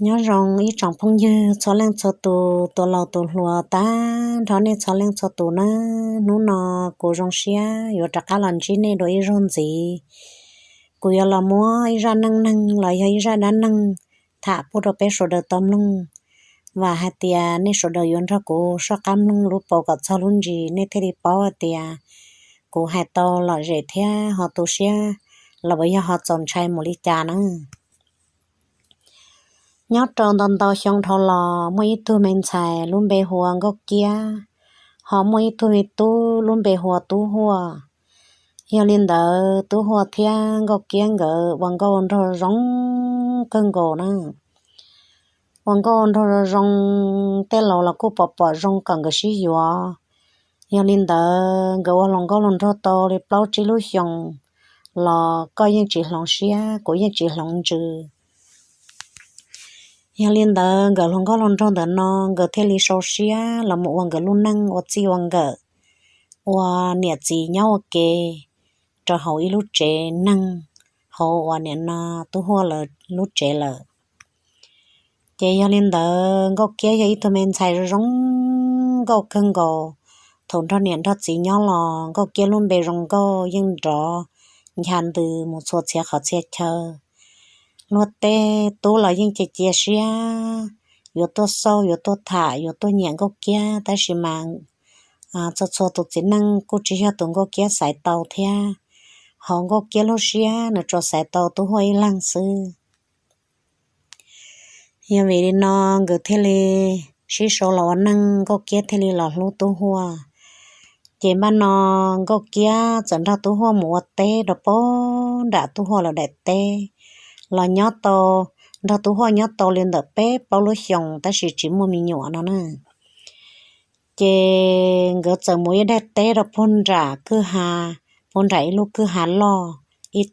Nyob zoo ib tsoom phooj ywg txhua leej txhua tus, tus laus tus hluas tag nrho nej txhua leej txhua tus nawb. Hnub no kuv zoo siab yuav rov qab los ntsib nej dua ib zaug ntxiv. Kuv yuav los muab ib zaj neej neeg los yog ib zaj dab neeg tham pub rau peb sawv daws tau mloog. Vam hais tias nej sawv daws yuav nrog kuv soj qab mloog lub paus kom txog lub ntsis nej thiaj li paub hais tias kuv hais tau lom zem thiab ho tu siab los puas yog ho txaus ntshai mus li cas na. Nyob rau ntau ntau xyoo dhau los muaj ib tug me ntxhais lub npe hu ua Nkauj Kiab, ho muaj ib tug me tub lub npe hu ua Tub Huaj. Yog li ntawd Tub Huaj thiab Nkauj Kiab nkawd ua nkauj nraug zoo kawg nkaus na. Ua nkauj nraug zoo zoo, tej laus los kuj pom pom zoo kom nkawd sib yuav. Yog li ntawd nkawd ua hluas nkauj hluas nraug tau li plaub tsib lub xyoos los koj yeej tsis hloov siab, kuv yeej tsis hloov ntsws. Yog li ntawd nkawd hluas nkauj hluas nraug ntawm no nkawd thiaj li sau siab los mus ua nkawd lub neej ua txij ua nkawm, ua niam txiv nyob ua ke rau hauv ib lub tsev neeg, hauv uas nim no Tub Huaj lawv lub tsev lawm. Ces yog li ntawd Nkauj Kiab yog ib tug me ntxhais zoo zoo nkauj kawg nkaus. Thaum nrog niam nrog txiv nyob los Nkauj Kiab lub npe zoo nkauj yeej nrov ncha ntws mus txhua txhia qhov txhia chaw. Luag tej tub los yeej cia cia siab yuav tuaj xauj, yuav tuaj tham, yuav tuaj nyiam Nkauj Kiab, tab sis mas txhua txhua tus txiv neej kuj tsis yog tus Nkauj Kiab xaiv tau thiab. Hauv Nkauj Kiab lub siab nws tsuas xaiv tau Tub Huaj ib leeg xwb. Yog vim li no nkawd thiaj li sib sau los ua neej, Nkauj Kiab thiaj li los hlub Tub Huaj. Ces npaj no Nkauj Kiab txawm nrog Tub Huaj mus ua teb rau pem nram Tub Huaj lawv daim teb, los nyob tau, nrog Tub Huaj nyob tau li ntawm peb plaub lub xyoos tab sis tsis muaj me nyuam no na. Ces nkawd txawm mus ib daim teb rau puag nram kwj ha, puag nram ib lub kwj ha loj, ib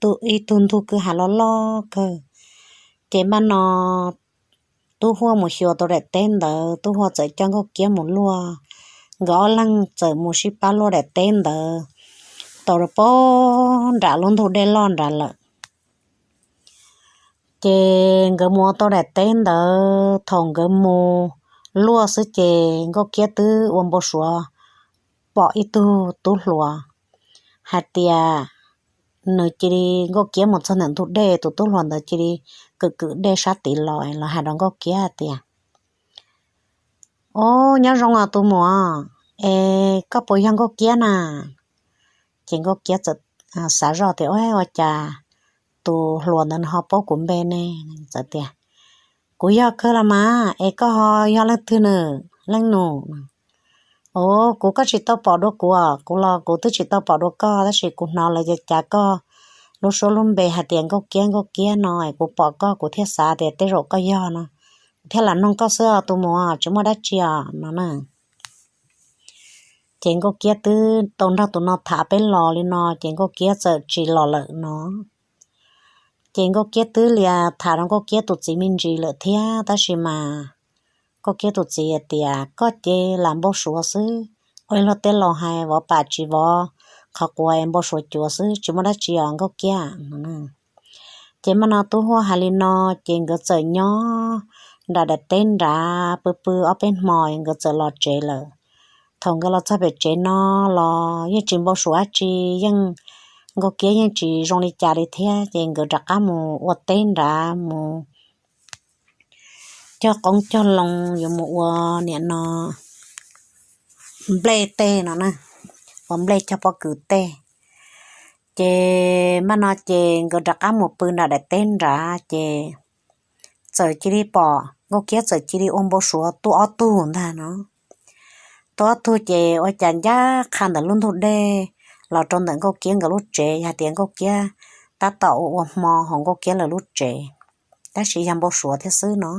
tug ntug kwj ha loj loj kawg. Ces npaj no Tub Huaj mus xyuas tau daim teb ntawd, Tub Huaj txawm coj Nkauj Kiab mus luaj. Nkawd ob leeg txawm mus sib pab luaj daim teb ntawd tau rau pem nram lub ntug dej loj nrad lawm. Ces nkawd mus ua tau daim teb ntawd, thaum nkawd mus luaj xwb ces Nkauj Kiab twb ua npau suav pom ib tug tub hluas hais tias nws cia li, Nkauj Kiab mus txog ntawm ntug dej, tus tub hluas ntawd cia li kwm kwm dej sab tid los, los hais rau Nkauj Kiab hais tias, Ob, nyob zoo os tus muam, es koj puas yog Nkauj Kiab na? Ces Nkauj Kiab txawm xav zoj tias, Ua cas tus hluas ntawd nws ho paub kuv npe ne? Txawm tias, Kuv yog kawg los mas, es koj ho yog leej twg nws, leej nus? Os, kuv koj tsis tau pom dua kuv, kuv los kuv twb tsis tau pom dua koj, tab sis kuv hnov lawv cav cav koj lub suab lub npe hais tias Nkauj Kiab Nkauj Kiab no, kuv pom koj kuv thiaj xav tias tej zaum koj yog no, kuv thiaj lam noog koj xwb os tus muam, tsis muaj dab tsi os no na. Ces Nkauj Kiab twb tau nrog tus no tham peb los li no ces Nkauj Kiab txawm tsis los lawm no. Ces Nkauj Kiab twb li tham rau Nkauj Kiab tus txiv me ntsis lawm thiab, tab sis mas Nkauj Kiab tus txiv hais tias, Koj ces lam npau suav xwb, ua luag tej laus hais vov pam tsis vov qhov quav, npau suav cuav xwb, tsis muaj dab tsi os Nkauj Kiab. Ces mas no Tub Huaj hais li no, ces nkawd txawm nyob nram daim teb nrad pw pw ob peb hmo nkawd txawm los tsev lawm. Thaum nkawd los txog pem tsev no los yeej tsis npau suav dab tsi, yeej, Nkauj Kiab yeej tsis zoo li cas li thiab, ces nkawd rov qab mus ua teb nrad mus cog qoob cog loo yuav mus ua nim no nplej tej no na, ua nplej cog pob kws tej. Ces mas no ces nkawd rov qab mus pw nram daim teb nrad ces txawm cia li pom Nkauj Kiab txawm cia li ua npau suav tuaj ob tug ntag no. Tuaj ob tug ces ua cas ncaj qha ntawm lub ntug dej los rau ntawm Nkauj Kiab nkawd lub tsev, yog hais tias Nkauj Kiab tab tom ua ua hmo hauv Nkauj Kiab lawv lub tsev, tab sis yog npau suav thiab xwb no.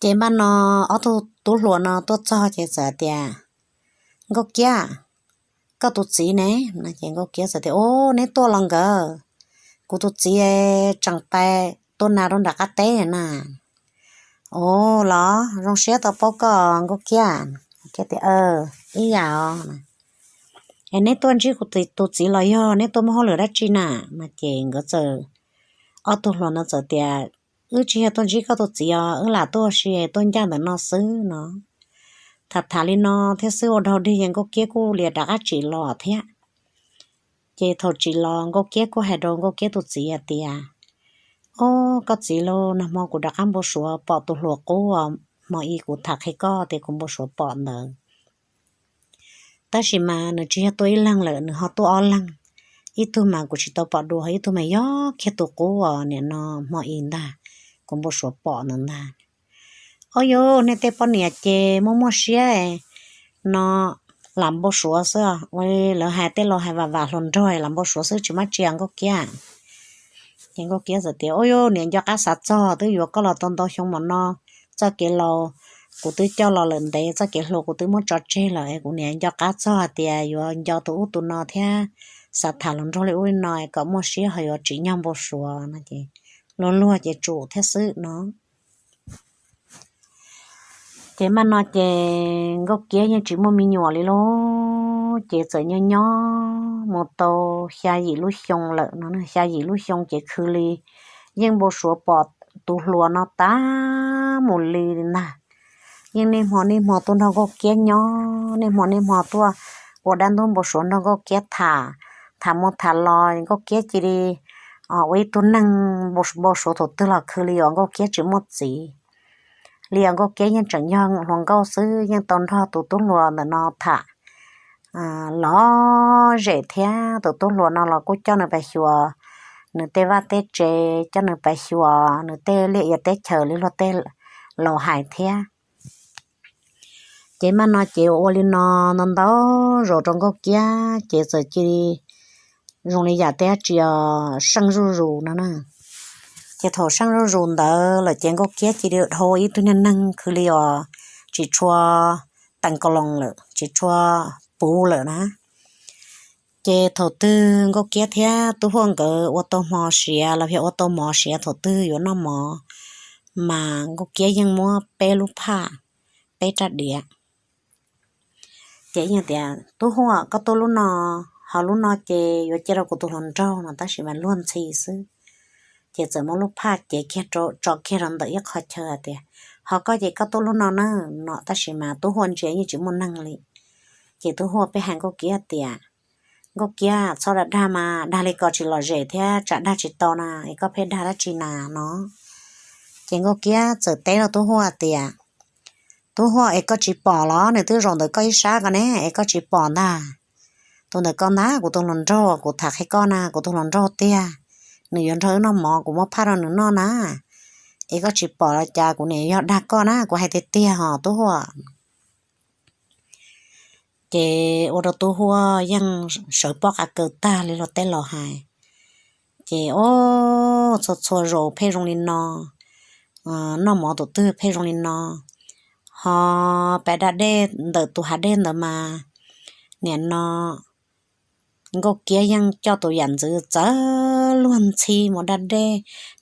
Ces mas no ob tug tub hluas no tuaj txog ces txawm tias, Nkauj Kiab, koj tus txiv ne? Ces Nkauj Kiab txawm tias, Ub, neb tuaj los nkawd, kuv tus txiv tseem pais tua nas rau nram qab teb na. Ub, los zoo siab tau paub koj Nkauj Kiab. Kiab tias, Ib yam os. Es neb tuaj ntsib kuv tus txiv los yog neb tuaj muaj hauj lwm dab tsi na? No ces nkawd txawm, ob tug hluas no txawm tias, Wb tsis yog tuaj ntsib koj tus txiv os, wb lam tuaj ua si tuaj ncaj ntawm no xwb no. Tham tham li no thiab xwb ua dhau dig ces Nkauj Kiab kuj li rov qab tsim los thiab. Ces thaum tsim los Nkauj Kiab kuj hais rau Nkauj Kiab tus txiv hais tias, Ob, koj txiv lauj, nag hmo kuv rov qab npau suav pom tus hluas qub hmo ib kuv tham qhia koj tias kuv npau suav pom ntawd. Tab sis mas nws tsis yog tuaj ib leeg lawm, nws ho tuaj ob leeg. Ib tug mas kuv tsis tau pom dua, ib tug mas yog kiag tus qub uas nim no hmo ib ntag, kuv npau suav pom ntawd ntag. Ob, yog nej tej poj niam ces muaj muaj siab no, lam npau suav xwb. Ua li lawv hais tej laus hais vam vam hluas nraug, lam npau suav xwb tsis muaj tsi, Nkauj Kiab. Ces Nkauj Kiab txawm tias, Ub, yog niam nco qab xav txog, twb yuav koj los tau ntau xyoo mus no, txoj kev laus kuv twb coj los lawm ntev, txoj kev hluas kuv twb muab tso tseg lawm, kuv niam nco qab txog hais tias yuav nco tus ub tus no thiab xav tham hluas nraug li ub li no kom muaj siab ho yuav tsim nyog npau suav no ces luag luag ces tsum thiab xwb no. Ces mas no ces Nkauj Kiab yeej tsis muaj me nyuam li lauj, ces txawm nyob nyob mus tau xya yim lub xyoo lawm no, xya yim lub xyoo ces khwv li yeej npau suav pom tus hluas no tas mus li ntag. Yeej niaj hmo niaj hmo tuaj nrog Nkauj Kiab nyob, niaj hmo niaj hmo tuaj ua dab ntub npau suav nrog Nkauj Kiab tham, tham mus tham los Nkauj Kiab cia li ua ib tug neeg npau suav thaum twg los khwv li uas Nkauj Kiab tsis muaj txiv. Li uas Nkauj Kiab yeej tseem yog hluas nkauj xwb, yeej tau nrog tus tub hluas ntawm no tham lom zem thiab. Tus tub hluas no los kuj coj nws pais xyuas nws tej vaj tej tsev, coj nws pais xyuas nws tej liaj ia teb chaws li luag tej laus hais thiab. Ces mas no ces ua li no ntau ntau zaus rau Nkauj Kiab ces txawm cia li zoo li yam tej dab tsi seej zuj zus no na. Ces thaum seej zuj zus ntawd lawm ces Nkauj Kiab cia li dhau ib tug niag neeg khwv li uas tsis tshua teem kaus loos lawm, tsis tshua puv lawm na. Ces thaum twg Nkauj Kiab thiab Tub Huaj nkawd ua tau hmo siav los yog ua tau mov siav, thaum twg yuav noj mov mas Nkauj Kiab yeej muab peb lub phaj, peb rab diav. Ces yeej tias, Tub Huaj, koj tuaj lub no, ho lub no ces yuav cia rau kuv tus hluas nraug no, tab sis mas luag ntxhi xwb. Ces txawm muab lub phaj cev kiag rau, tso kiag rau ntawm ib qho chaw hais tias, Ho koj ces koj tuaj lub no na no, tab sis mas Tub Huaj ntsia yeej tsis muaj neeg li. Ces Tub Huaj pheej hais Nkauj Kiab tias, Nkauj Kiab, txhob dag dag mas, dag li ko tsis lom zem thiab tsam dag tsis tau na, es koj pheej dag dab tsi na no. Ces Nkauj Kiab txawm teb rau Tub Huaj tias, Tub Huaj, es koj tsis pom los? Nws twb zaum ntawm koj ib sab ko ne, es koj tsis pom ntag? Tus ntawm koj ntag, kuv tus hluas nraug, kuv tham qhia koj na, kuv tus hluas nraug tiag, nws yuav nrog wb noj mov, kuv muab phaj rau nws noj na. Es koj tsis pom los cas, kuv niam yog dag koj na, kuv hais tiag tiag hos Tub Huaj. Ces ua rau Tub Huaj yeej sawv pob qa kaw tag li luag tej laus hais. Ces o, txhua txhua zaus pheej zoo li no, noj mov tus twg pheej zoo li no, ho pais da dej ntawm tus hav dej ntawd mas, nim no Nkauj Kiab yeej coj tus yam ntxwv txawv luag ntxhi mus da dej,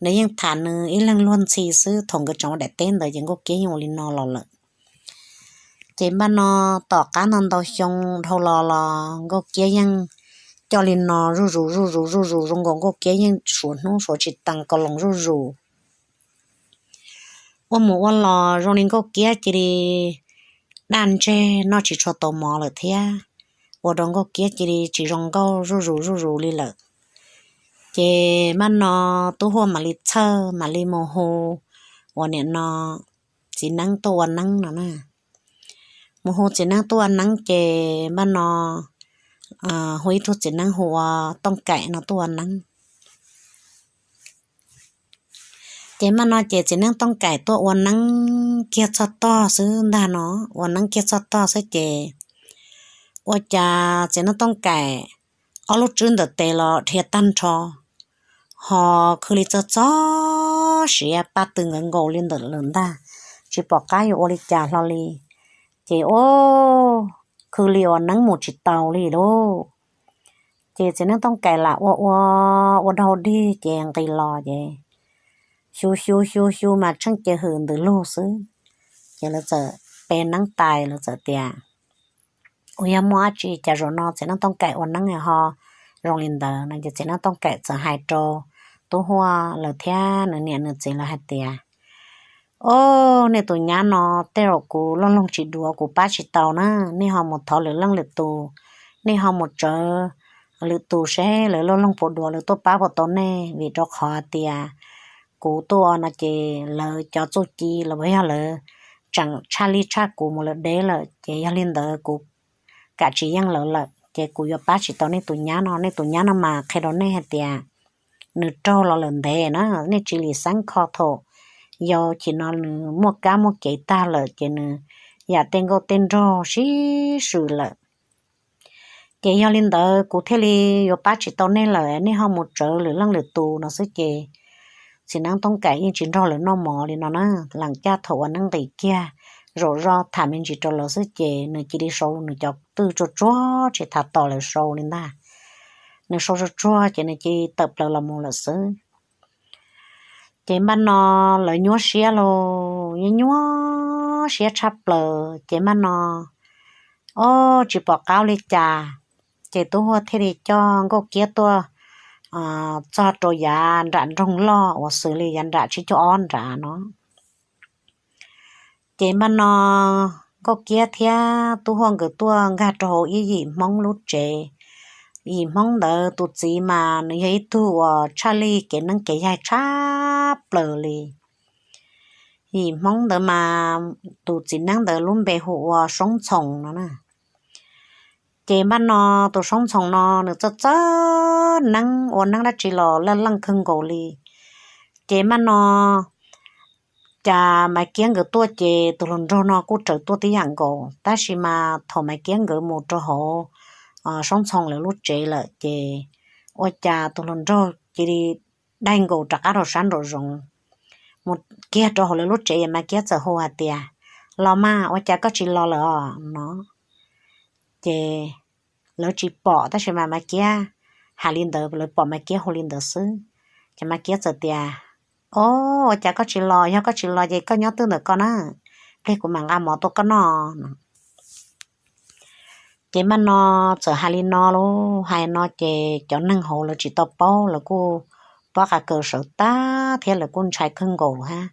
nws yeej tham nws ib leeg luag ntxhi xwb. Thaum nkawd tseem ua daim teb ntawd ces Nkauj Kiab yeej ua li no los lawm. Ces npaj no tom qab no ntau xyoo dhau los los Nkauj Kiab yeej coj li no zuj zus zuj zus zuj zus, zoo nkaus Nkauj Kiab yeej suav hnub suav tsis tees kaus loos zuj zus. Ua mus ua los zoo li Nkauj Kiab cia li daj ntseg noj tsis tshua tau mov lawm thiab, ua rau Nkauj Kiab cia li tsis zoo nkauj zuj zus zuj zus li lawm. Ces npaj no Tub Huaj mam li txhawj mam li mus hu uas nim no txiv neeb tuaj ua neeb no na. Mus hu txiv neeb tuaj ua neeb ces npaj no hu ib tug txiv neeb hu ua Tooj Kaim no tuaj ua neeb. Ces npaj no ces txiv neeb Tooj Kaim tuaj ua neeb kiag txog tog xwb ntag no, ua neeb kiag txog tog xwb ces ua cas txiv neeb Tooj Kaim ob lub tswb ntawm tes los dhia tag nrho, ho khwv li txog txog siav paj tw nkaus nkaus li ntawm lawm ntag, tsis pom qab yuav ua li cas hlo li. Ces o, khwv li uas neeb mus tsis taus li lauj. Ces txiv neeb Tooj Kaim lam ua ua ua dau dig ces nqis los ces xyu xyu xyu xyu mas tsheej ces hwm ntws lug xwb. Ces lawv txawm pe neeb tais, lawv txawm tias, Ua yog muaj dab tsi cas zaum no txiv neeb Tooj Kaim ua neeb ho zoo li ntawd no? Ces txiv neeb Tooj Kaim txawm hais rau Tub Huaj lawv thiab nws niam nws txiv lawv hais tias, Au, nej tus nyab no, tej zaum kuv looj loog tsis dua, kuv pab tsis tau na. Nej ho mus thov lwm leej lwm tus, nej ho mus tsawv lwm tus seb lawv looj loog puas dua, lawv tuaj pab puas tau nej, vim rau qhov tias kuv tuaj no ces lawv cov txuj ci los yog lawv tseem tshaj lij tshaj kuv mus lawm deb lawm, ces yog li ntawd kuv kam tsis yeej lawv lawm, ces kuv yuav pab tsis tau nej tus nyab no. Nej tus nyab no mas qhia rau nej hais tias nws raug los lawm ntev na, nej tsis lim xeeb kho thaum yau, chim no nws muaj kab muaj kev tag lawm, ces nws yam tej nkauj tej nraug sib swm lawm. Ces yog li ntawd kuv thiaj li yuav pab tsis tau nej lawm, nej ho mus tsawv lwm leej lwm tus no xwb ces txiv neeb Toob Kaim yeej tsis nrog lawv noj mov li no na. Lam caj thaum uas neeb nqis kiag, zaum zog tham me ntsis rau lawv xwb ces nws cia li sau nws cov twj tsuag tsuag tsis tham tom lawv sau li ntag. Nws sau tsuag tsuag ces nws cia li tawm plaws los mus lawm xwb. Ces npaj no lawv nyuaj siab lauj, nyuaj siab tshaj plaws ces npaj no, o, tsis pom qab li cas, ces Tub Huaj thiaj li coj Nkauj Kiab tuaj txog rau yav nram nroog loj uas xws li yav nram tsib caug ob nrad no. Ces npaj no Nkauj Kiab thiab Tub Huaj nkawd tuaj nkag rau hauv ib yim Hmoob lub tsev. Yim Hmoob ntawd tus txiv mas nws yog ib tug uas tshaj lij kev neeb kev yaig tshaj plaws li. Yim Hmoob ntawd mas tus txiv neeb ntawd lub npe hu ua Soob Ntxhoo no na. Ces npaj no tus Soob Ntxhoo no nws txawj txawj neeb, ua neeb dab tsi los laj leej kawg nkaus li. Ces npaj no cas Maiv Kiab nkawd tuaj ces tus hluas nraug no kuj raws tuaj tib yam nkaus, tab sis mas thaum Maiv Kiab nkawd mus rau hauv Soob Ntxhoo lawv lub tsev lawm ces ua cas tus hluas nraug cia li daig nkaus rov qab rau sab nraum zoov, mus kiag rau hauv lawv lub tsev es Maiv Kiab txawm hu hais tias, Los mas, ua cas koj tsis los lawm os? no. Ces lawv tsis pom tab sis mas Maiv Kiab hais li ntawd, lawv pom Maiv Kiab hu li ntawd xwb. Ces Maiv Kiab txawm tias, O, ua cas koj tsis los? Yog koj tsis los ces koj nyob twj ntawm koj na, plig kuv mam nqa mov tuaj koj noj no. Ces npaj no txawm hais li no lauj, hais no ces cov neeg hauv lawv tsis tau paub, lawv kuj pob qa kaws sawv tag thiab lawv kuj ntshai kawg nkaus hab,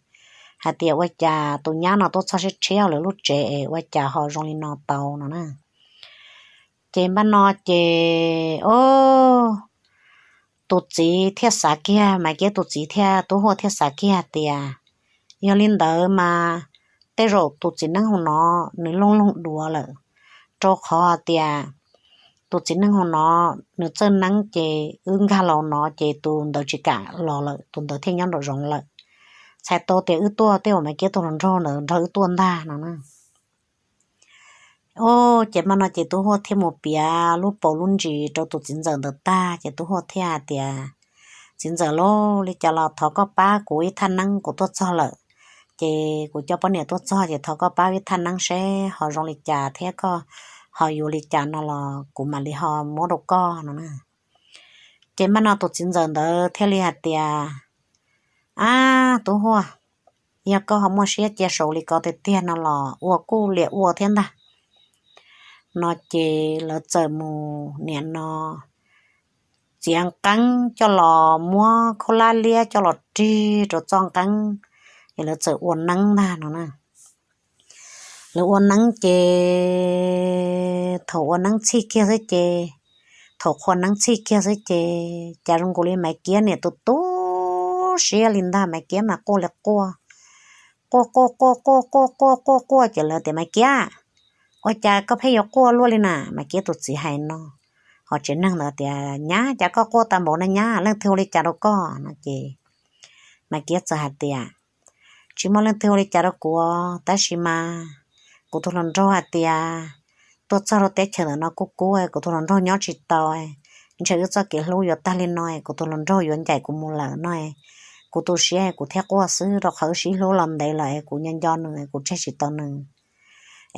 hais tias ua cas tus nyab no tuaj txog siab tshiab lawv lub tsev es ua cas ho zoo li no tau no na. Ces npaj no ces, o, tus txiv thiaj xav kiag, Maiv Kiab tus txiv thiab Tub Huaj thiaj xav kiag tias, Yog li ntawd mas tej zaum tus txiv neeb hauv no nws looj loog dua lawm, rau qhov tias tus txiv neeb hauv no nws txawj neeb ces wb nkag los no ces tus ntawd tsis kam los lawm, tus ntawd thiaj nyob nraum zoov lawm. Txhais tau tias wb tuaj tej uas Maiv Kiab tus hluas nraug ntawd nrog wb tuaj ntag no na. O, ces npaj no ces Tub Huaj thiaj mus piav lub paus lub ntsis rau tus txiv ntxawm ntawd tag ces Tub Huaj thiaj hais tias, Txiv ntxawm lauj, li cas los thov koj pab kuv ib thaj neeb, kuv tuaj txog lawm, ces kuv coj poj niam tuaj txog ces thov koj pab ib thaj neeb seb ho zoo li cas thiab koj ho yuav li cas no los kuv mam li ho muab rau koj no na. Ces npaj no tus txiv ntxawm ntawd thiaj li hais tias, Ab, Tub Huaj, yog koj ho muaj siab cia saud li ko tiag tiag no los ua kuj liam ua thiab ntag. No ces lawv txawm mus niam no txiav nqeeb coj los muab khaub hlab liab coj los rig rau txoj nqeeb, es lawv txawm ua neeb ntag no na. Lawv ua neeb ces thaum ua neeb txhij kiag xwb ces, thaum qhua neeb txhij kiag xwb ces cas zoo nkaus li Maiv Kiab niam tus tu siab li ntag, Maiv Kiab mas quaj li quaj, quaj quaj quaj quaj quaj quaj quaj quaj ces lawv tias, Maiv Kiab, ua cas koj pheej yuav quaj luaj li na? Maiv Kiab tus txiv hais no, ho tsev neeg ntawd tias, Nyab, cas koj quaj tag npaum na nyab, leej twg ua li cas rau koj no ces Maiv Kiab txawm hais tias, Tsis muaj leej twg ua li cas rau kuv, tab sis mas kuv tus hluas nraug hais tias tuaj txog rau teb chaws ntawm no kuj kub, kuv tus hluas nraug nyob tsis tau, ntshe wb txoj kev hlub yuav tag li no, kuv tus hluas nraug yuav ncaim kuv mus lawm no, kuv tu siab kuv thiaj quaj xwb, rau qhov wb sib hlub los ntev lawm, kuv nco nco nws, kuv tseg tsis tau nws,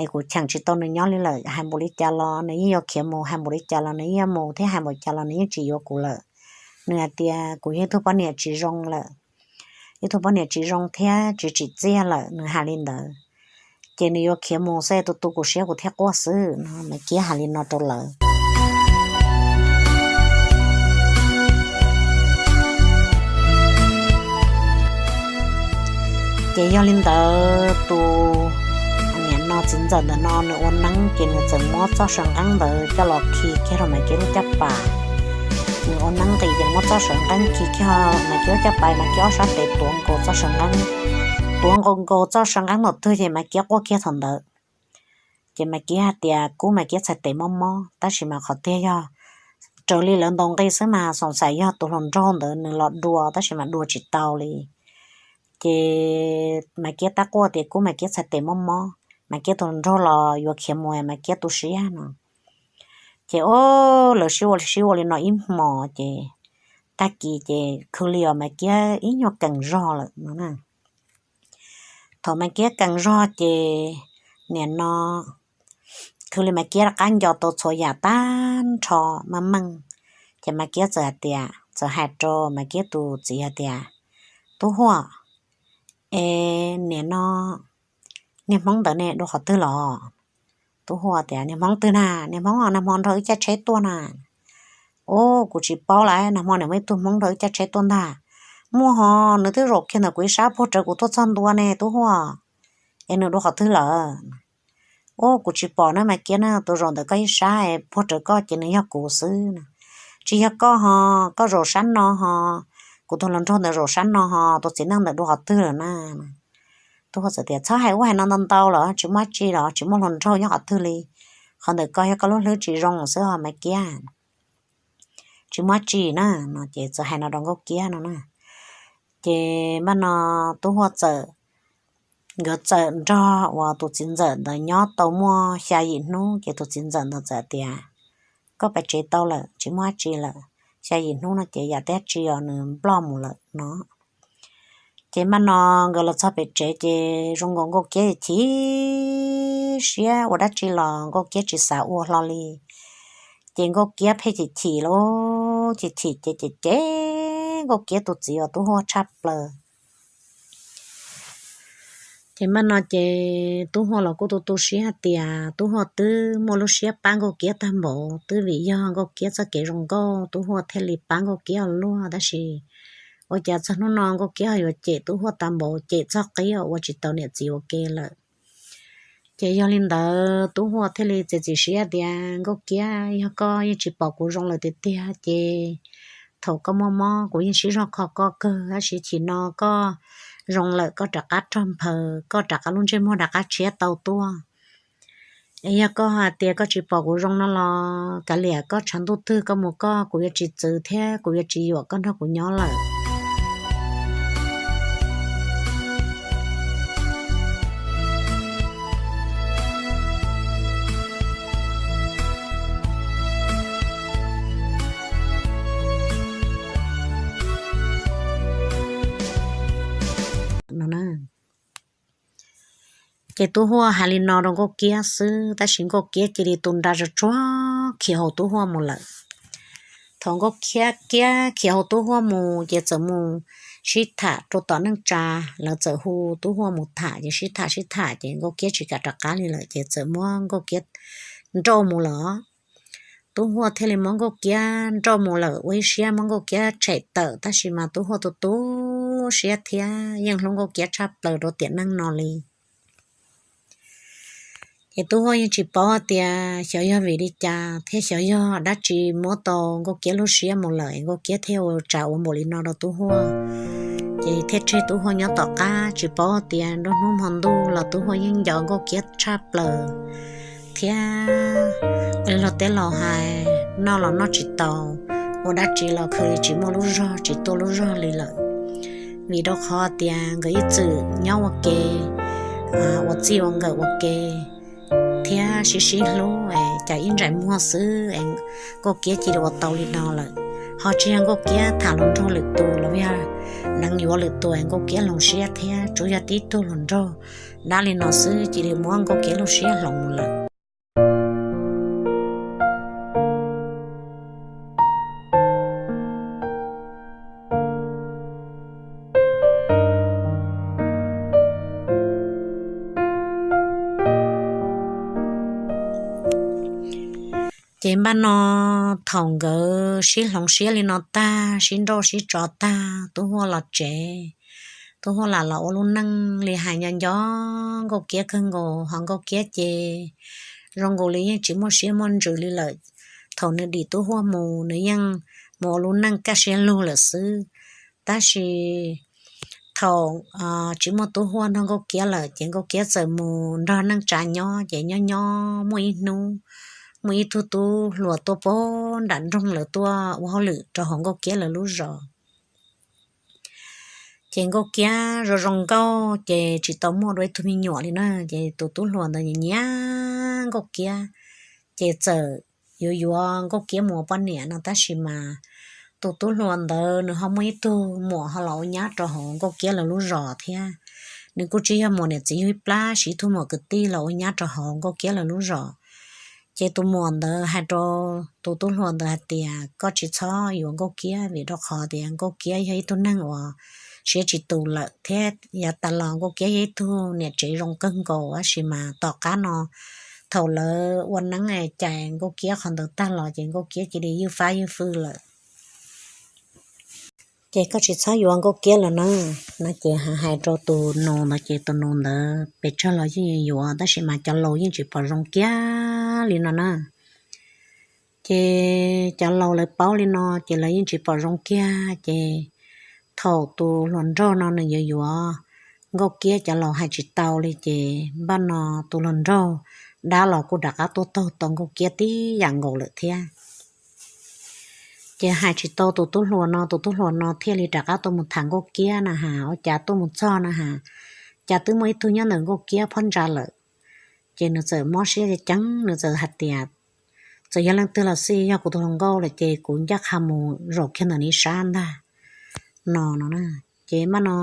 es kuv cheem tsis tau nws nyob li lawm. Hais npaum li cas los nws yeej yuav khiav mus, hais npaum li cas los nws yeej yuav mus, thiab hais npaum cas los nws yeej tsis yuav kuv lawm. Nws hais tias kuv yog ib tug poj niam tsis zoo lawm, ib tug poj niam tsis zoo thiab tsis tsim txiaj lawm, nws hais li ntawd, ces nws yuav khiav mus xwb, tu tu kuv siab kuv thiaj quaj xwb no, Maiv Kiab hais li no rau lawv. Ces yog li ntawd tus niam no txiv ntxawm ntawm no nws ua neeb ces nws txawm muab txoj saw nqeeb ntawd coj los khi kiag rau Maiv Kiab lub caj pas. Nws ua neeb nqis ces muab txoj saw nqeeb khi kiag Maiv Kiab lub caj pas, Maiv Kiab ob sab tes tuav nkaus txoj saw nqeeb, tuav nkaus nkaus txoj saw nqeeb nram twg ces Maiv Kiab quaj kiag thaum ntawd. Ces Maiv Kiab hais tias kub Maiv Kiab txhais tes mob mob, tab sis mas qhov tiag yog raws li lawv ntaus nqi xwb mas xoom xais yog tus hluas nraug ntawd nws los dua tab sis mas dua tsis tau li. Ces Maiv Kiab tab quaj tias kub Maiv Kiab txhais tes mob mob, Maiv Kiab tus hluas nraug los yuav khiav mus, Maiv Kiab tu siab no. Ces o, lawv sib ua sib ua li no ib hmos ces tag kis ces khwv li os Maiv Kiab ib nyuag kees zog lawm no. Thaum Maiv Kiab kees zog ces niam no khwv li Maiv Kiab rov qab nco tau txhua yam tag nrho maj meej. Ces Maiv Kiab txawm hais tias, txawm hais rau Maiv Kiab tus txiv hais tias, Tub Huaj, es niam no niag Hmoob ntawd ne dua qhov twg los? Tub Huaj tias, Niag Hmoob twg na? Niag Hmoob nag hmo nrog wb caij tsheb tuaj na. Ub, kuv tsis paub lawm, nag hmo niam muaj ib tug Hmoob nrog wb caij tsheb tuaj ntag. Muaj ho, nws twb zaum kiag ntawm kuv ib sab puag rawv kuv tuaj txog ntua ne Tub Huaj. Es nws dua qhov twg lawm? Ub, kuv tsis pom na Maiv Kiab na, tus zaum ntawm koj ib sab puag rawv koj ces nws yog kuv xwb. Tsis yog koj ho, koj zaum sab no ho, kuv tus hluas nraug ntawd zaum sab no ho, tus txiv neej ntawd dua qhov twg lawm na? Tub Huaj txawm tias, Txhob hais ub hais no ntau ntau los tsis muaj dab tsi los, tsis muaj hluas nraug nyob qhov twg li. Qhov ntawm koj yog koj lub hlwb tsis zoo xwb ho Maiv Kiab, tsis muaj dab tsi na no. Ces txawm hais no rau Nkauj Kiab no na. Ces npaj no Tub Huaj txawm, nkawd txawm nrog uas tus txiv ntxawm ntawd nyob tau muaj xya yim hnub ces tus txiv ntxawm ntawd txawm tias, Koj pais tsev tau lawm, tsis muaj dab tsi lawm. Xya yim hnub no ces yam dab tsi os nws nploj mus lawm no. Ces npaj no nkawd los txog pem tsev ces zoo nkaus Nkauj Kiab chim siab ua dab tsi los Nkauj Kiab tsis xav ua hlo li. Ces Nkauj Kiab pheej chim chim lawm, chim chim ces cem cem Nkauj Kiab tus txiv uas Tub Huaj tshaj plaws. Ces npaj no ces Tub Huaj los kuj tu tu siab hais tias Tub Huaj twb muaj lub siab pab Nkauj Kiab tag npaum, twb vim yog Nkauj Kiab txoj kev zoo nkauj Tub Huaj thiaj li pab Nkauj Kiab ua luaj, tab sis ua cas txog hnub no Nkauj Kiab ho yuav cem Tub Huaj tag npaum, cem txog qib uas ua tsis tau niam txiv ua ke lawm. Ces yog li ntawd Tub Huaj thiaj li txiav txim siab tias, Nkauj Kiab, yog koj yeej tsis pom kuv zoo lawm tiag tiag ces thaum koj muaj mob kuv yeej sib zog kho koj kawg, tab sis chim no koj zoo lawm koj rov qab rog nphaws, koj rov qab lub ntsej muag rov qab tshiab tau tuaj. Es yog koj hais tias koj tsis pom kuv zoo no los kav liam, koj tshav ntuj twg koj mus koj, kuv yuav tsis txwv thiab kuv yuav tsis yuam koj nrog kuv nyob lawm. Ces Tub Huaj hais li no rau Nkauj Kiab xwb, tab sis Nkauj Kiab cia li tu nra tsuag tsuag khiav hauv Tub Huaj mus lawm. Thaum Nkauj Kiab khiav hauv Tub Huaj mus ces txawm mus sib tham rau tom neej tsa, lawv txawm hu Tub Huaj mus tham ces sib tham sib tham ces Nkauj Kiab tsis kam rov qab li lawm ces txawm muab Nkauj Kiab nrauj mus lawm. Tub Huaj thiaj li muab Nkauj Kiab nrauj mus lawm, ua ib siab muab Nkauj Kiab tshem tawm, tab sis mas Tub Huaj tu tu siab thiab yeej hlub Nkauj Kiab tshaj plaws rau tiam neej no li. Ces Tub Huaj yeej tsis paub tias xyov yog vim li cas thiab xyov yog dab tsi muab tau Nkauj Kiab lub siab mus lawm, Nkauj Kiab thiaj ua tsav ua npaum li no rau Tub Huaj. Ces thiaj tseg Tub Huaj nyob tom qab, tsis paub tias nruab hnub hmo ntuj los Tub Huaj yeej nco Nkauj Kiab tshaj plaws thiab. Ua li luag teb laus hais, noj los noj tsis tau, ua dab tsi los khwv li tsis muaj lub zog, tsis tuaj lub zog li lawm. Vim rau qhov tias nkawd ib txwm nyob ua ke, ua txij ua nkawm ua ke thiab sib sib hlub, cas ib ntsais muag xwb es Nkauj Kiab cia li ua tau li no lawm. Ho tsis yog Nkauj Kiab tham hluas nraug lwm tus los yog neev yuav lwm tus es Nkauj Kiab hloov siab thiab, tsuas yog tib tug hluas nraug dab li no xwb cia li muab Nkauj Kiab lub siab hloov mus lawm. Ces npaj no thaum nkawd sib hloov siab li no tag, sib nrauj sib tso tag, Tub Huaj los tsev. tub huaj lam los ua lub neej li hais nco nco Nkauj Kiab kawg nkaus, ho Nkauj Kiab ces zoo nkaus li yeej tsis muaj siab muaj ntsws li lawm. Thaum nws dim tub huaj mus nws yeej mus ua lub neej kaj siab lug lawm xwb. Tab sis thaum tsis muaj tub huaj nrog Nkauj Kiab lawm ces Nkauj Kiab txawm mus nrog neej tsa nyob, ces nyob nyob muaj ib hnub muaj ib tug tub hluas tuaj puag nram nroog lawv tuaj ua hauj lwm rau hauv Nkauj Kiab lawv lub zos. Ces Nkauj Kiab zoo zoo nkauj ces tsis tau muaj dua ib tug me nyuam li na, ces tus tub hluas ntawd nyiam Nkauj Kiab, ces txawm yuav yuav Nkauj Kiab mus ua poj niam no, tab sis mas tus tub hluas ntawd nws ho muaj ib tug muam ho los ua nyab rau hauv Nkauj Kiab lawv lub zos thiab. Nws kuj tsis yog muam niam txiv yug ib plab, sis ib tug muam kwv tij los ua nyab rau hauv Nkauj Kiab lawv lub zos. Ces tus muam ntawd hais rau tus tub hluas ntawd hais tias, koj tsis txhob yuav Nkauj Kiab, vim rau qhov tias Nkauj Kiab yog ib tug neeg uas siab tsis tus lawm thiab yav tas los Nkauj Kiab yog ib tug niam tsev zoo kawg nkaus, tab sis mas tom qab no thaum lawv ua neeb cais Nkauj Kiab qhov ntawd tag los ces Nkauj Kiab cia li ywj fab ywj fwj lawm. Ces koj tsis txhob yuav Nkauj Kiab lawm na. No ces hais rau tus nus ntawd ces tus nus ntawd pes tsawg los yeej yuav yuav, tab sis mas cov laus yeej tsis pom zoo kiag li no na. Ces cov laus lawv paub li no ces lawv yeej tsis pom zoo kiag. Ces thaum tus hluas nraug no nws yuav yuav Nkauj Kiab, cov laus hais tsis tau li, ces npaj no tus hluas nraug dab los kuj rov qab tuaj taug tau Nkauj Kiab tib yam nkaus lawm thiab. Ces hais tsis tau tus tub hluas no, tus tub hluas no thiaj li rov qab tuaj mus tham Nkauj Kiab na has, ua cas tuaj mus txog na has, cas twb muaj ib tug nyob ntawm Nkauj Kiab phab ntsa lawm. Ces nws txawm mob siab ceev, nws txawm hais tias, txawm yog leej twg los xij, yog kuv tus hluas nkauj lawm ces kuv ncaj qha mus zaum kiag ntawm nws ib sab ntag no no. Ces npaj no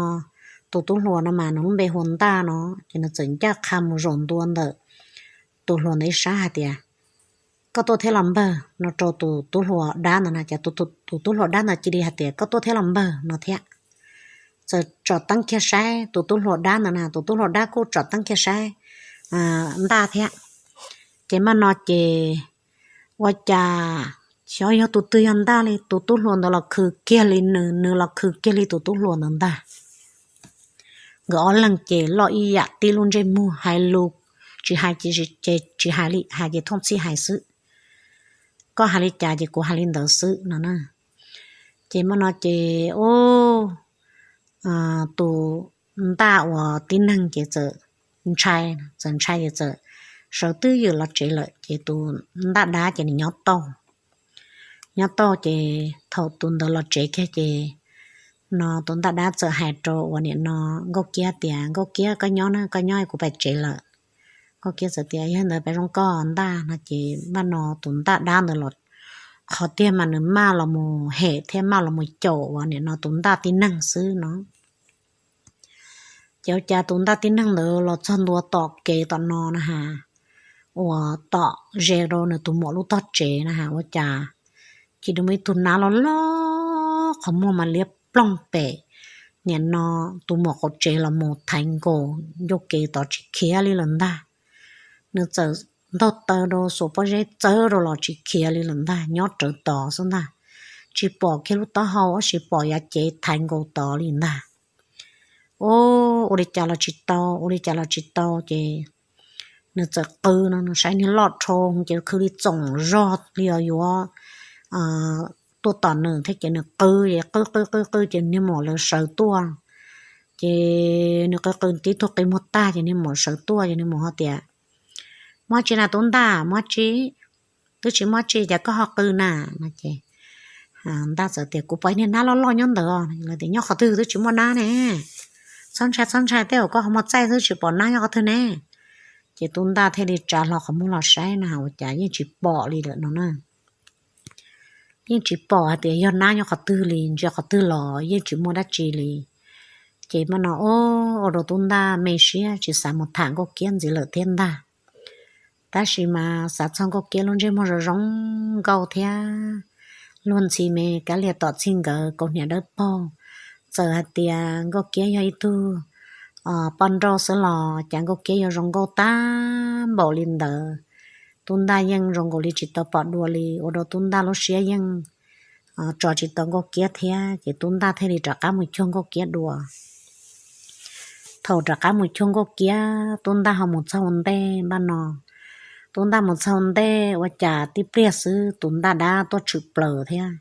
tus tub hluas no mas nws lub npe hu ua Ntaj no, ces nws txawm ncaj qha mus zaum ntua ntawm tus hluas ntawd ib sab hais tias, koj tuaj thiab los npawg, no rau tus tub hluas dab ntawd na. Ces tus tub hluas dab ntawd cia li hais tias, koj tuaj thiab los npawg, no thiab. Txawm tsom teeb kiag saib tus tub hluas dab ntawd na, tus tub hluas dab kuj tsom teeb kiag saib Ntaj thiab. Ces npaj no ces ua cas xyov yog tus twg yog Ntaj li, tus tub hluas ntawd los khwv kiag li nws, nws los khwv kiag li tus tub hluas ntawd ntag. Nkawd ob leeg ces loj ib yam tib lub ntsej muag, hais lus tsis hais ces tsis hais li, hais ces thooj txhij hais xwb. Koj hais li cas ces kuv hais li ntawd xwb no na. Ces npaj no ces tus Ntaj uas tib neeg ces txawm ntshai, txawm ntshai ces txawm sawv twb ywm los tsev lawm. Ces tus Ntaj dab ces nws nyob tau, nyob tau ces thaum tus ntawd los tsev kiag ces no tus Ntaj dab txawm hais rau uas nim no Nkauj Kiab tias, Nkauj Kiab, koj nyob na, koj nyob, kuv pais tsev lawm. Nkauj Kiab txawm tias, yog ntawd peb zoo koj Ntaj no. Ces npaj no tus Ntaj dab ntawd los qhov tiag mas nws maj los mus hem thiab maj los mus caum uas nim no tus Ntaj tib neeg xwb no. Ces ua cas tus Ntaj tib neeg ntawd los txog ntua tom kev tom no na has, uas tom ze rau nws tus muam lub tog tsev na has, ua cas cia li muaj ib tug nab loj loj qhov muag mas liab ploog pem nim no tus muam qaum tsev los mus thaiv nkaus ncauj kev tod tsis khiav li lawm ntag. Nws txawm ntaug taw rau xuas pob zeb txawb rau los tsis khiav li lawm ntag, nyob rawv tod xwb ntag. Tsis pom kiag lub taub hau, tab sis pom yav cev thaiv nkaus tod li ntag. Ua li cas los tsis tau, ua li cas los tsis tau ces nws txawm qw no, nws saib niag loj dhau ces khwv li txoom zog li os yuav tuaj tom nws thiab ces nws qw es qw qw qw qw ces niag muam lawv sawv tuaj. Ces nws qw qw tib tug qi muag tag ces niag muam sawv tuaj ces niag muam ho tias, muab tsi na tub Ntaj, muab tsi, twb tsis muab tsi cas koj ho qw na no ces Ntaj txawm tias, kuv pom niag nab loj loj nyob ntawd. Lawv tias, nyob qhov twg twb tsis muaj nab ne, txhob ntshai txhob ntshai, tej zaum koj qhov muag txaij twb tsis pom nab nyob qhov twg ne. Ces tub Ntaj thiaj li tsa hlo qhov muag los saib na ua cas yeej tsis pom li lawm no na. Yeej tsis pom hais tias yog nab nyob qhov twg li, ntsia qhov twg los yeej tsis muaj dab tsi li. Ces npaj no ua rau tub Ntaj me siab tsis xav mus tham Nkauj Kiab ntxiv lawm thiab ntag. Tab sis mas xav txog Nkauj Kiab lub ntsej muag zoo zoo nkauj thiab luag ntxhi me kab liag tom txhij nkawd kaus hniav dawb paug, txawm hais tias Nkauj Kiab yog ib tug poj nrauj xwb los cas Nkauj Kiab yuav zoo nkauj tag npaum li ntawd. Tub Ntaj yeej zoo nkaus li tsis tau pom dua li, ua rau tub Ntaj lub siab yeej tso tsis tau Nkauj Kiab thiab, ces tub Ntaj thiaj li rov qab mus cuag Nkauj Kiab dua. tau rov qab mus cuag Nkauj Kiab, Tub Ntaj ho mus txog ua ntej npaj no. Tub Ntaj mus txog ua ntej ua cas tib pliag xwb tus ntaj dab tuaj tshwm plaws thiab.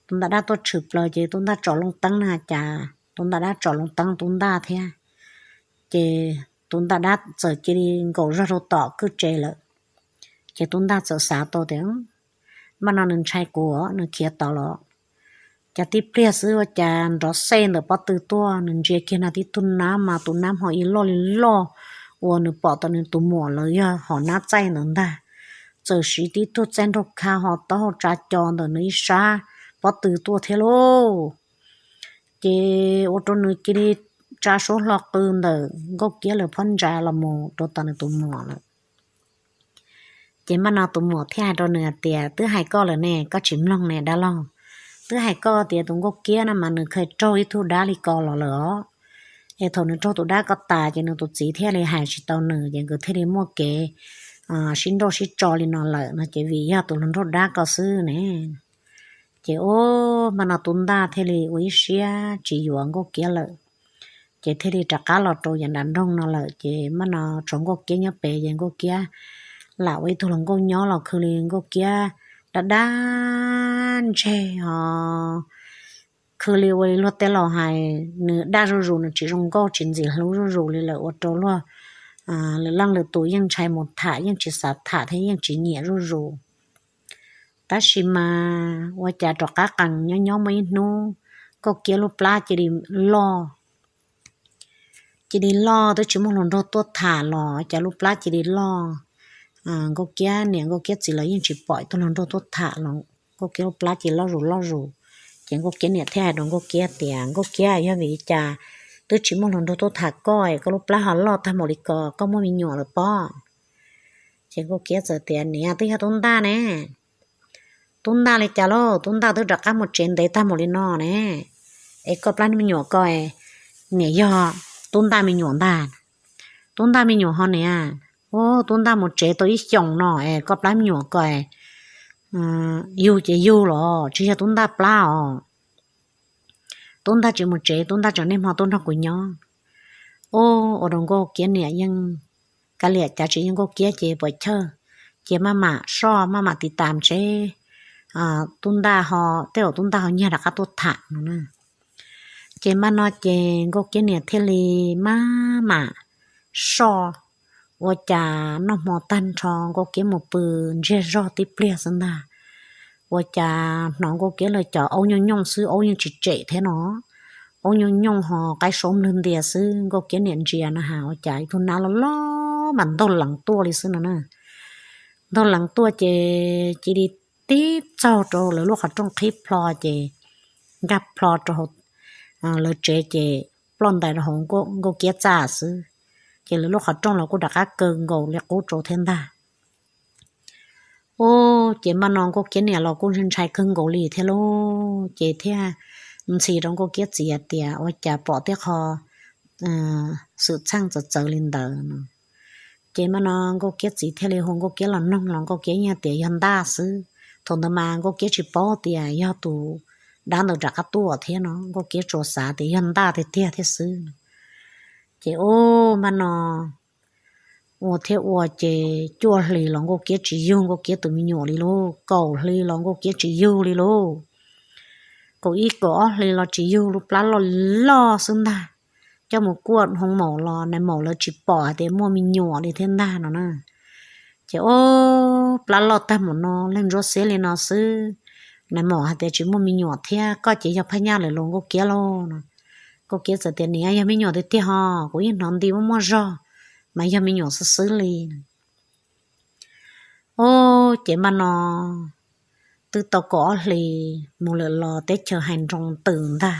Tus ntaj dab tuaj tshwm plaws ces Tub Ntaj tsom loo teeb na cas tus ntaj dab tsom loo teeb Tub Ntaj thiab. Ces tus ntaj dab txawm cia li nkaum zog rau tom kwj tse lawm. Ces Tub Ntaj txawm xav tau tias, npaj no nws ntshai kuv, nws khiav tod los. Cas tib pliag xwb ua cas nrov xej ntawm pob tw tuaj, nws ntsia kiag na tib tug nab mas tus nab ho ib loj li loj uas nws pom tau nws tus muam lawv yog hom nab txaij ntawd ntag. Txawm siv tib tug txaij nraug kha ho taub hau tsa co ntawm nws ib sab pob tw tuaj thiab lauj. Ces ua rau nws cia li tsa suab hlo qw ntawm Nkauj Kiab lawv phab ntsa los mus rau tom nws tus muam lawm. Ces npaj no tus muam thiaj hais rau nws hais tias, twb hais koj lawm ne, koj tsis mloog ne dab laug. Twb hais koj tias tus Nkauj Kiab no mas nws khaws raug ib tug dab li ko los lawm os. Es thaum nws raug tus dab ko tas ces nws tus txiv thiaj li hais tsis tau nws ces nkawd thiaj li muaj kev sib nrauj sib tso li no lawm no ces vim yog tus hluas nraug dab ko xwb ne. Ces ub, npaj no Tub Ntaj thiaj li ua ib siab tsis yuav Nkauj Kiab lawm. Ces thiaj li rov qab los rau yav nram nroog no lawm ces npaj no tshuav Nkauj Kiab nyob pem ces Nkauj Kiab lam ua ib tug hluas nkauj nyob los khw li Nkauj Kiab dab dab ntseg os. Khw li ua li luag tej laus hais nws daj zuj zus, nws tsis zoo nkauj tsis ntxim hlub zuj zus li lawm ua rau luag lwm leej lwm tus yeej ntshai mus tham, yeej tsis xav tham thiab yeej tsis nyiam zuj zus. Tab sis mas ua cas rov qab qees nyob nyob muaj ib hnub Nkauj Kiab lub plab cia li loj. Cia li loj twb tsis muaj hluas nraug tuaj tham los cas lub plab cia li loj. Nkauj Kiab niam Nkauj Kiab txiv los yeej tsis pom ib tug hluas nraug tuaj tham los Nkauj Kiab lub plab cia li loj zus loj zus. Ces Nkauj Kiab niam thiaj hais rau Nkauj Kiab tias, Nkauj Kiab, yog vim li cas twb tsis muaj hluas nraug tuaj tham koj es koj lub plab ho loj tag mus li ko, koj muaj me nyuam lawm pob? Ces Nkauj Kiab txawm tias, niam, twb yog Tub Ntaj ne. Tub Ntaj li cas lauj? Tub Ntaj twb rov qab mus tsev ntev tag mus li no ne. Es koj plab me nyuam ko, niam, yog Tub Ntaj me nyuam ntag. Tub Ntaj me nyuam ho niam? Ub, Tub Ntaj mus tsev tau ib xyoos no es koj plab me nyuam ko yug ces yug los tsis yog Tub Ntaj plab os. Tub Ntaj tsis mus tsev, Tub Ntaj tseem niaj hmo tuaj nrog kuv nyob. Ub, ua rau Nkauj Kiab niam yeej kav liam cav tsis yeej Nkauj Kiab ces puas chawj, ces maj mam soj maj mam tiv tas seb Tub Ntaj ho, tej zaum Tub Ntaj ho nyiag rov qab tuaj tham no na. Ces maj no ces Nkauj Kiab niam thiaj li maj mam soj, ua cas noj hmo tag nrho Nkauj Kiab mus pw ntsiag zog tib pliag xwb ntag. Ua cas hnov Nkauj Kiab lawv cov aub nyooj nyooj xwb, aub yeej tsis tsem thiab no. Aub nyooj nyooj ho qaib saub nplwg ntias xwb, Nkauj Kiab niam ntsia na has ua cas ib tug nab loj loj mas ntaug leev tuaj li xwb no na. Ntaug leev tuaj ces cia li tib txaug rau lawv lub qhov rooj qhib plho ces nkag plho rau lawv tsev ces ploj ntais rau hauv Nkauj Kiab txaj xwb. Ces lawv lub qhov rooj los kuj rov qab kaw nkaus li qub rau thiab ntag. Ub, ces maj no Nkauj Kiab niam los kuj ntshai kawg nkaus li thiab lauj, ces thiaj ntxhi rau Nkauj Kiab txiv hais tias ua cas pom tej qho xwm txheej txawv txawv li ntawd no. Ces maj no Nkauj Kiab txiv thiaj li hu Nkauj Kiab los noog los Nkauj Kiab yeej tias yog ntaj xwb. Thaum ntawd mas Nkauj Kiab tsis paub tias yog tus dab ntawd rov qab tuaj thiab no, Nkauj Kiab tsuas xav tias yog ntaj tiag tiag thiab xwb. Ces ub, maj no ua thiab ua ces cuaj hlis los Nkauj Kiab tsis yug Nkauj Kiab tus me nyuam li lauj, kaum hli los Nkauj Kiab tsis yug li lauj. Kaum ib kaum ob hli los tsis yug, lub plab loj loj xwb ntag. Coj mus kuaj hoo maum los nais maum lawv tsis pom hais tias muaj me nyuam li thiab ntag no na. Ces ub, plab loj tag mus no leej ntsuab xiab li no xwb, nais maum hais tias tsis muaj me nyuam thiab, koj ces yog phaj nyaj lawm los Nkauj Kiab lauj no. Nkauj Kiab txawm tias niam, yog me nyuam tiag tiag ho, kuv yeej hnov nti muaj muaj zog, mas yog me nyuam xwb xwb li. Ub, ces maj no twb tau kaum ob hli mus lawm los teb chaws hais nroo twm ntag,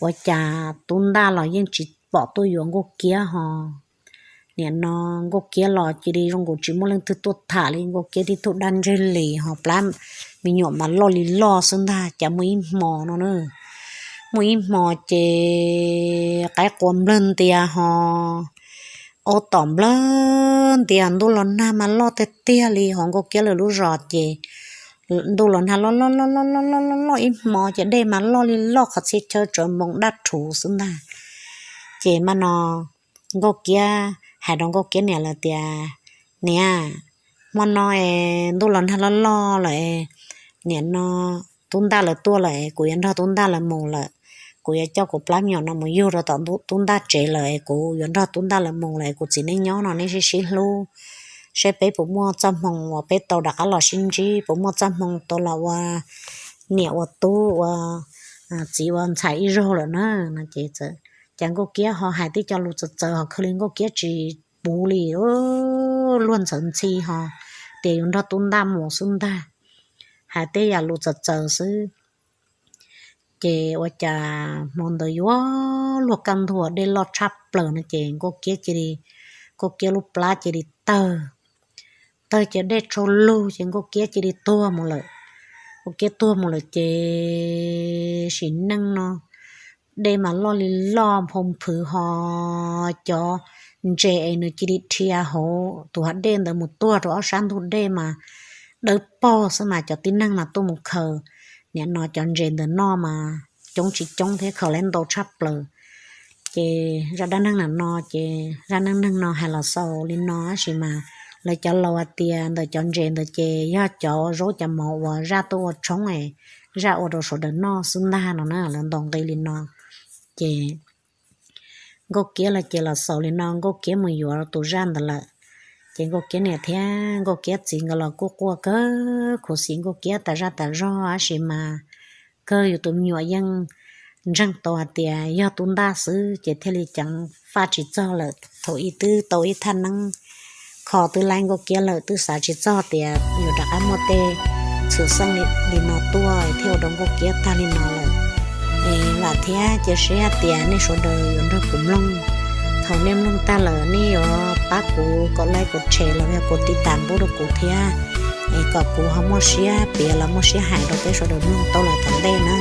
ua cas tub ntaj los yeej tsis pom tuaj yuav Nkauj Kiab ho. Nim no Nkauj Kiab los cia li zoo nkaus tsis muaj leej twg tuaj tham li, Nkauj Kiab tib tug daj ntseg li ho plab me nyuam mas loj li loj xwb ntag. Cas muaj ib hmo no na, muaj ib hmo ces qaib qua nplawg ntias ho, aub tom nplawg ntias, ntuj los nag mas loj tiag tiag li hauv Nkauj Kiab lawv lub zos ces ntuj los nag loj loj loj loj loj loj ib hmo ces dej mas loj li loj, qhov txhia chaw tsawv npoo daj rhuv xwb ntag. Ces mas no Nkauj Kiab hais rau Nkauj Kiab niam lawm tias, Niam, hmo no es ntuj los nag loj loj lawm, niam no Tub Ntaj lawv tuaj lawm es kuv yuav nrog Tub Ntaj lawv mus lawm. Kuv yuav coj kuv plab me nyuam no mus yug rau tom Tub Ntaj tsev lawm es kuv yuav nrog Tub Ntaj lawv mus lawm es kuv txiv nej nyob no nej sib sib hlub, saib peb puas muaj txoj hmoo uas peb tau rov qab los sib ntsib, puas muaj txoj hmoo tau los ua niam ua tub ua txiv ua ntxhais ib zaug lawm na. No ces cas Nkauj Kiab ho hais tej cov lus txawv txawv ho khwv li Nkauj Kiab tsis puv li, luag ntxhi ntxhi ho tias yuav nrog Tub Ntaj mus xwb ntag, hais tej yam lus txawv txawv xwb. Ces ua cas hmo ntawd yuav luag kaj ntug dej loj tshaj plaws no ces Nkauj Kiab cia li, Nkauj Kiab lub plab cia li tawg, tawg ces dej tsaug lug ces Nkauj Kiab cia li tuag mus lawm. Nkauj Kiab tuag mus lawm ces sim neej no dej mas loj li loj nphau nphwv ho cov ntses es nws cia li dhia hauv tus hav dej ntawd mus tuag rau ob sab ntug dej mas dawb paug xwb mas cov tib neeg mas tuaj mus khaws niam no cov ntses ntawd noj mas coob tsis coob thiab khaws lawm ntau tshaj plaws. Ces zaj dab neeg no ces zaj neej neeg no hais los xaus li no tab sis mas lawv cov laus hais tias ntawm cov ntses ntawd ces yog cov zaub cov mov uas zaj tuaj ua tshoob es zaj ua rau sawv daws noj xwb ntag no na, lawv ntaus nqi li no. Ces Nkauj Kiab los ces los xaus li no, Nkauj Kiab mus yuav tus zaj ntawd lawm. Ces Nkauj Kiab niam thiab Nkauj Kiab txiv nkawd los kuj quaj kawg khuv xim Nkauj Kiab tas zaj tas zog tab sis mas kawg yus tus me nyuam yeej ntseeg tau hais tias yog Tub Ntaj xwb ces thiaj li ceev faj tsis txog lawm. Thaum ub twb tau ib thaj neeb kho twb laib Nkauj Kiab lawm, twb xav tsis txog tias yuav rov qab muaj tej txhwm xeej li no tuaj thiaj ua rau Nkauj Kiab tag li no lawm. Es vam thiab cia siab tias nej sawv daws yuav nrog kuv mloog. Thaum nej mloog tag lawm nej yuav pab kuv kom like, kom share los yog kom tiv tas npub rau kuv thiab, es kom kuv ho muaj siab piav los muaj siab hais rau peb sawv daws mloog tau lawm tom ntej na.